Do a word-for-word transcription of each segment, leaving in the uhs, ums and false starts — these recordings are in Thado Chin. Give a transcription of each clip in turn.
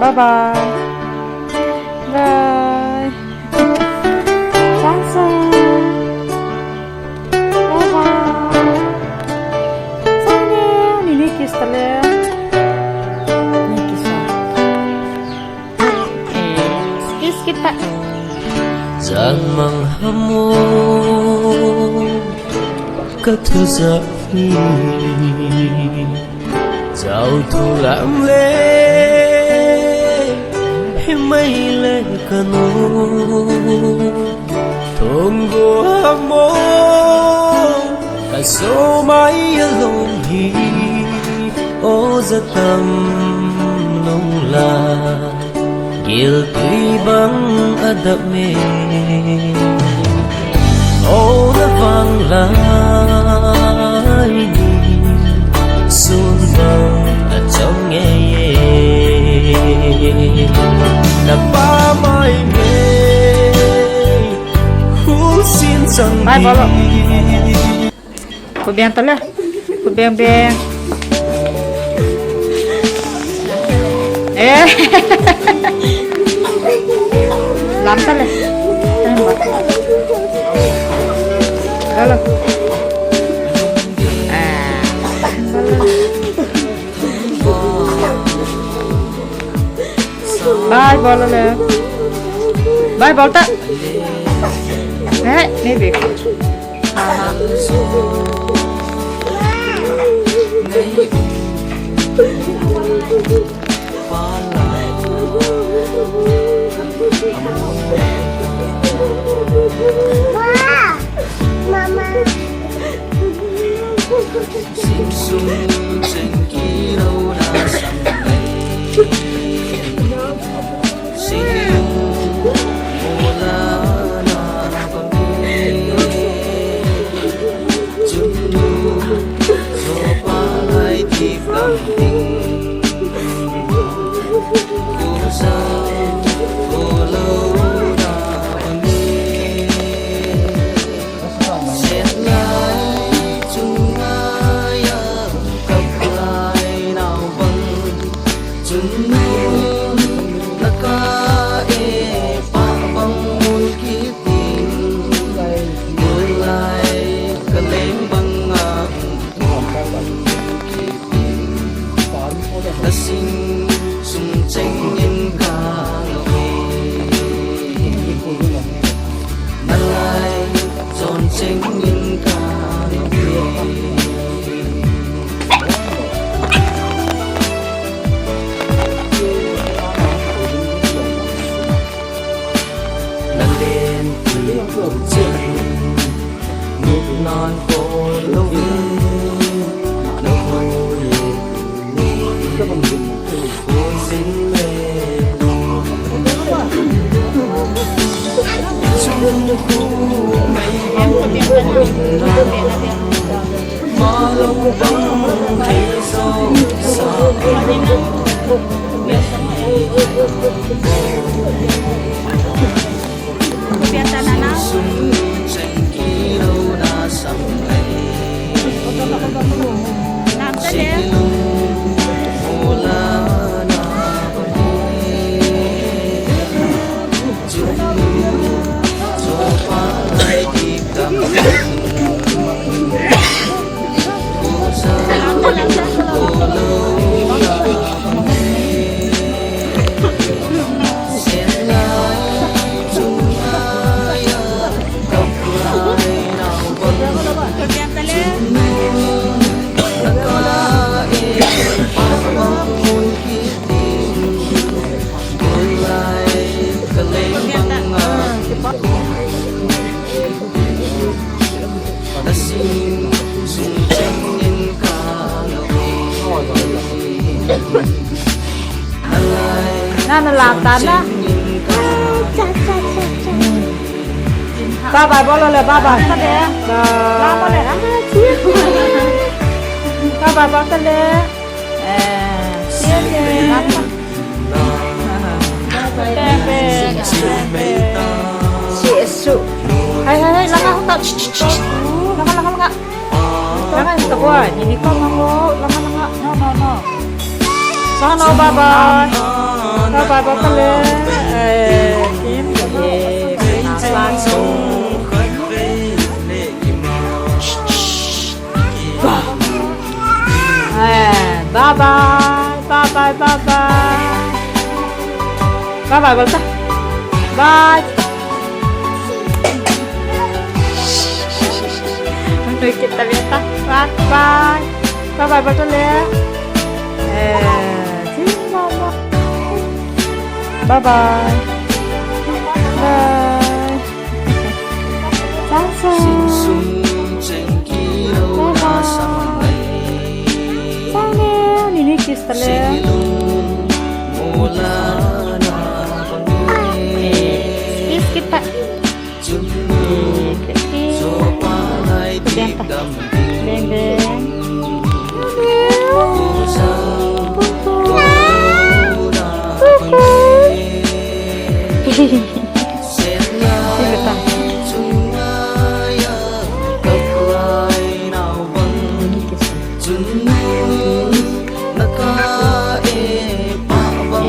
Bye bye. Bye. Bye bye. Ni ni kiss ta le. Ni kiss ta. Kiss kita. Jan mang hamo ka thu ja hi. Jao thu lam le hi mai le ka nu. Thong go mo ka so mai along hi o ja tam nong la. Giltui bang adap me. O na vang lai ni sun bang achong nge ye. Na pa mai me hu sin chang. Bye, bolo. Khu beng ta le. Khu beng beng. Eh. Lam ta le. Hello. Ah. Bye, bolo le. Bye, bolo ta. Eh, maybe. Mama. Sim sung cheng kilo na sam lei. Sim mo la na pa me. Chun nu zo pa lai ti kam ting. Ko sa ko lo na pa me. Nasing sung cheng in ka lo e. Nalai chon cheng in ka lo e. Nalen pui cheng in. Na, na la ta na. Bye bye bolo le, bye bye. Bye bye. Bye bye bolo le. Eh, si esu. Hai, hai, hai, langa hota. Langa, langa, langa. Langa hota ko, ni ni ko mango, langa, langa. No, no, no. Sana, bye bye. Bye bye, bye bye le. Eh, Kim, eh, Kim, bye. Eh, bye bye, bye bye, bye bye. Bye bye, bye bye. Bye. Kita lihat, ah. Bye bye. Bye bye, bye bye le. Eh, sini mama. Bye bye. Bye. Samsung. Bye bye. Samsung. Nini kiss tale. Eh, kiss kita.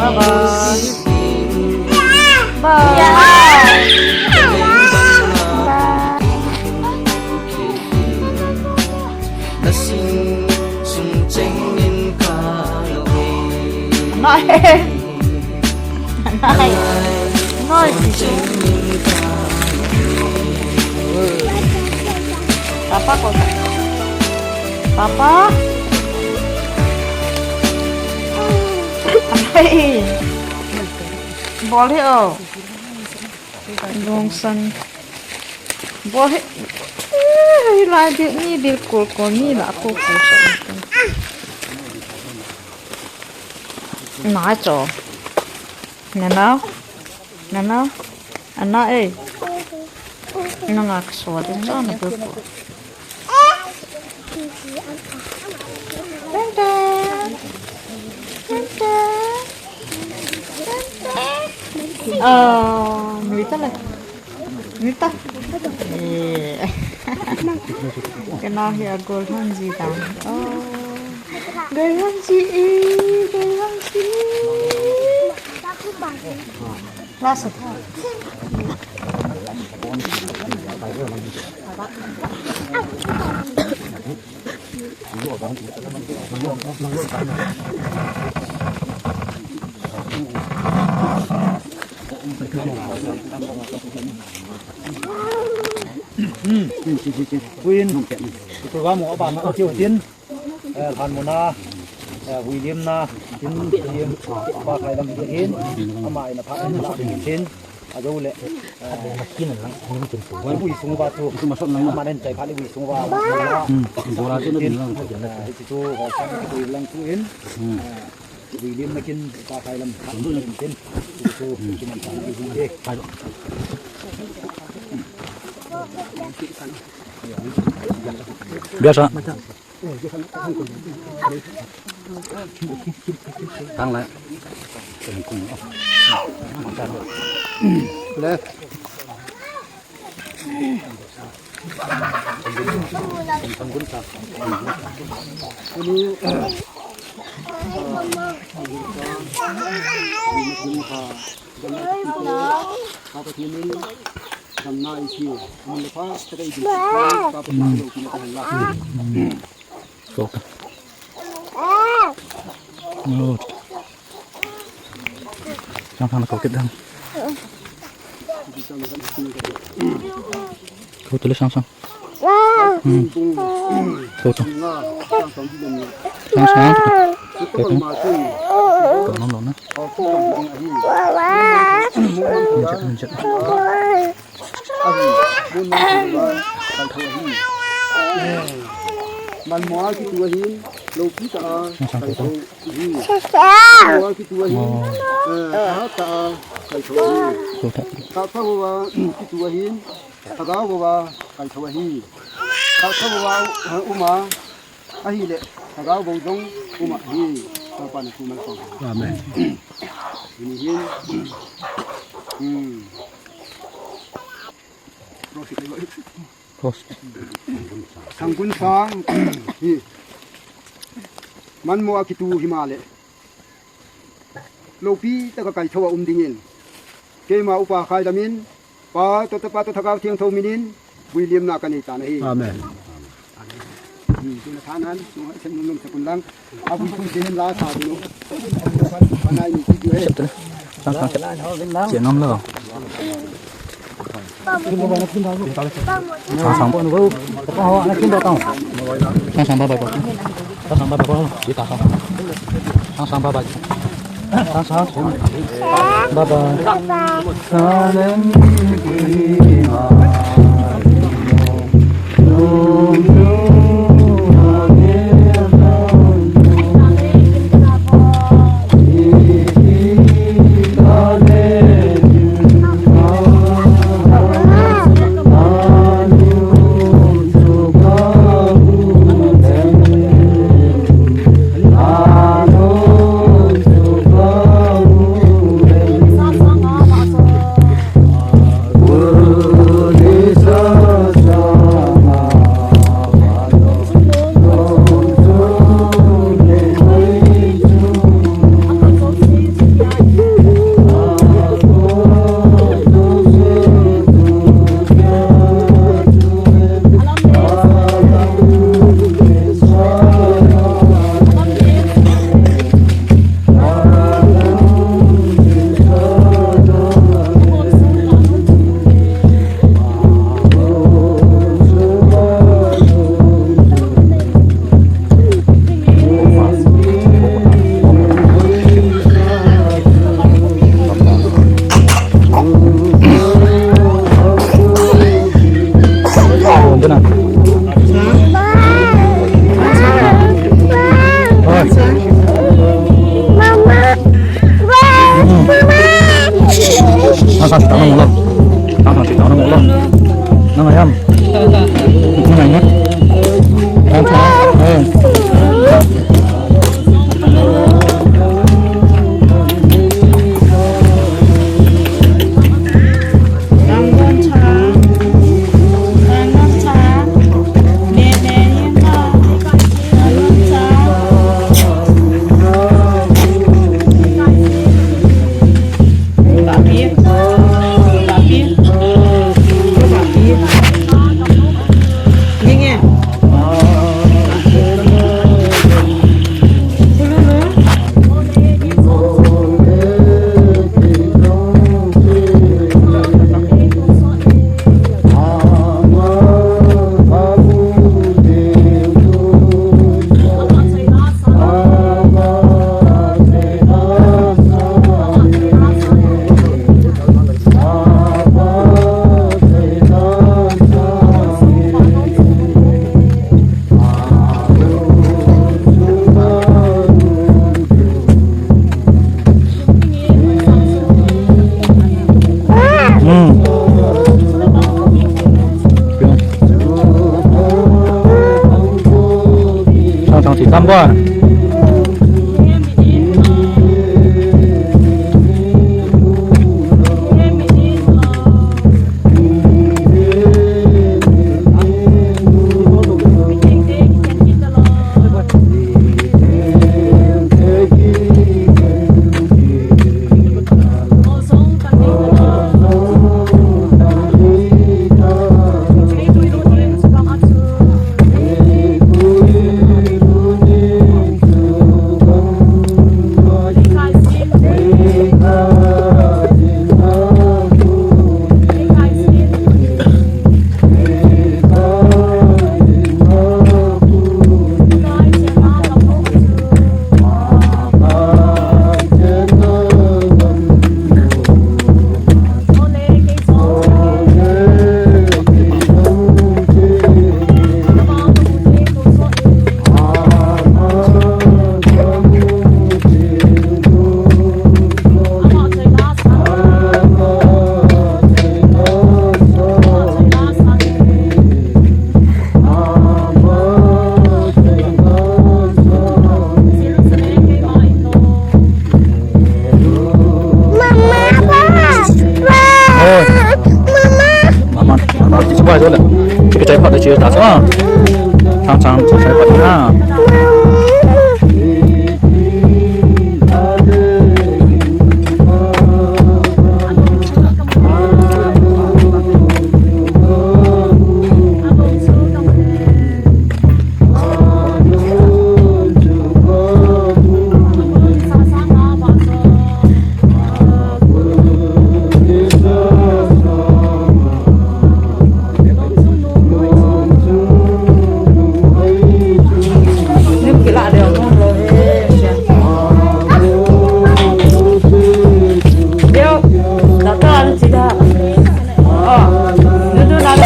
Bye bye. Bye. Bye. Nai. Nai. Nai. Papa ko. Papa. Ai. Bol hi o. Dongsan. Bol hi. Eh, lai bil ni bil kul kul ni la kul kul sa. Na cho. Na na. Na na. Ana eh. Na nga ka so de cho na bil kul. Tanta. Tanta. Tanta. Oh, nuita le. Nuita. Eh. Kena hi a gol hon ji ta. Oh. Gol hon ji e, gol hon ji. Lasa. Queen, ito ba mo ba ma tiu tin. Eh, lhan muna, eh, huilimna, tin, tin, pa khailam tin, ama ina pha, tin, tin, ajou le, eh, hui sung ba tu, ama nen chai pha le hui sung ba, hmm, bora tu na tin, eh, ti tu, ho sang tu lang tu in, hmm, eh, huilimna kin, pa khailam pha, tin, tin, tu, tu, hmm, kin pa, tin, tin, tin. Biasa. Tang lai. Le. Kho ta. No. Sang sang kho kit dang. Kho tu le sang sang. Hmm. Kho ta. Sang sang. Kho ta. Kho no no na. Minjat, minjat. Ahi, mun man kitu a, kaitho ahi. Manmo a kitu ahin, loupi tah a, kaitho ahi. Manmo a kitu ahin, eh, thahat tah a, kaitho ahi. Tahsa ho a kitu ahin, lhagao ho a, kaitho ahi. Tahsa ho a, eh, um a, ahile, lhagao bou jong um ahi. Lalpa na thu malsawm. Amen. Tuni hin, hmm. Thanggunsang hi. Manmo a kitu himale. lopi taka kaitho a um dingin, keima upa Khaidam in, Pa toh Chapa toh Lhagao Thengtho minin vuilimna kanei tan ahi. Amen. Hmm, tuna thanan, tuna sem nung nung sakun lang. Abui kun sinin la sa dulu. Panai ni video he. Sep tu. Sang sang sep. Sia ngam lo. Sang sang. Sang sang bye bye. Sang sang bye bye. Sang sang bye bye. Sang sang. Bye bye. Mama. Mama. Mama. Nang ayam. Nang ayam. Nang ayam. Sang sang si tam ba. Mama, mama, ti chubai jo le. Ti ka chai phat le chi ta sa. Chang chang, chi chai phat na.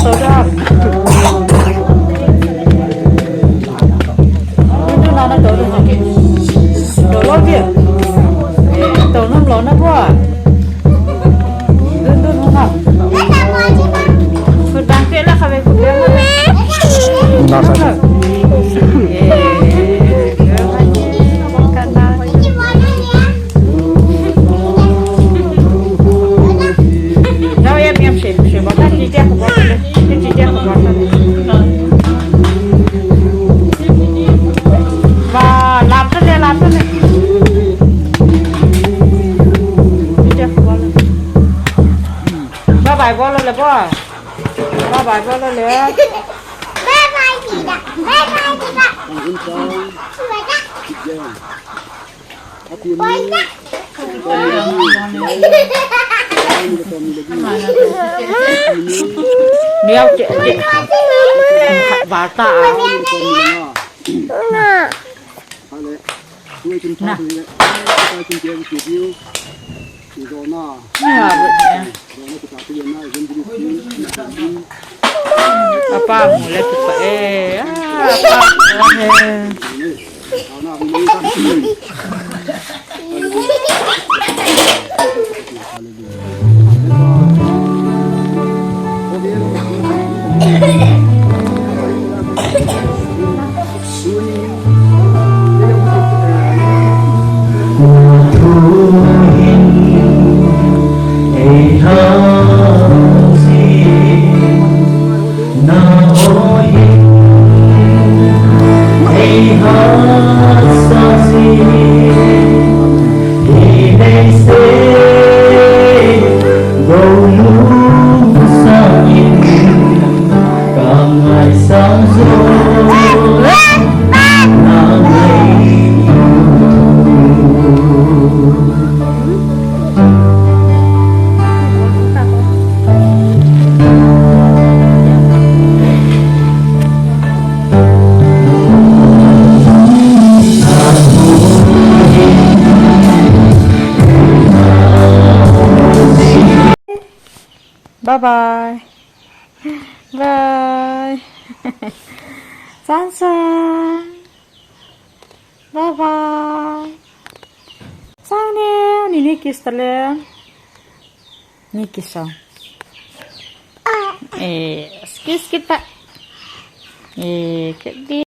Soda. Dun dun na na to dun na. To lo dia. To nom lo na bo. Dun dun na. Kut bang ke la khabe kut bang. Na sa. Rau em em se se ba ta ti te ko ba ta. Ti te ko ba ta. Ba lam ta le lam ta le. Ti te ko ba le. Ba bai ba le ba. Ba bai ba le. Ba bai ti da. Ba bai ti da. Miau che che. Ba ta. Na. Apa mu le tu pa e. Apa mu le. Bye bye. Bye. Sansan. Bye bye. Sang neo, ni ni kiss ta le. Ni kiss sang. Eh, kiss kita. Eh, kedi.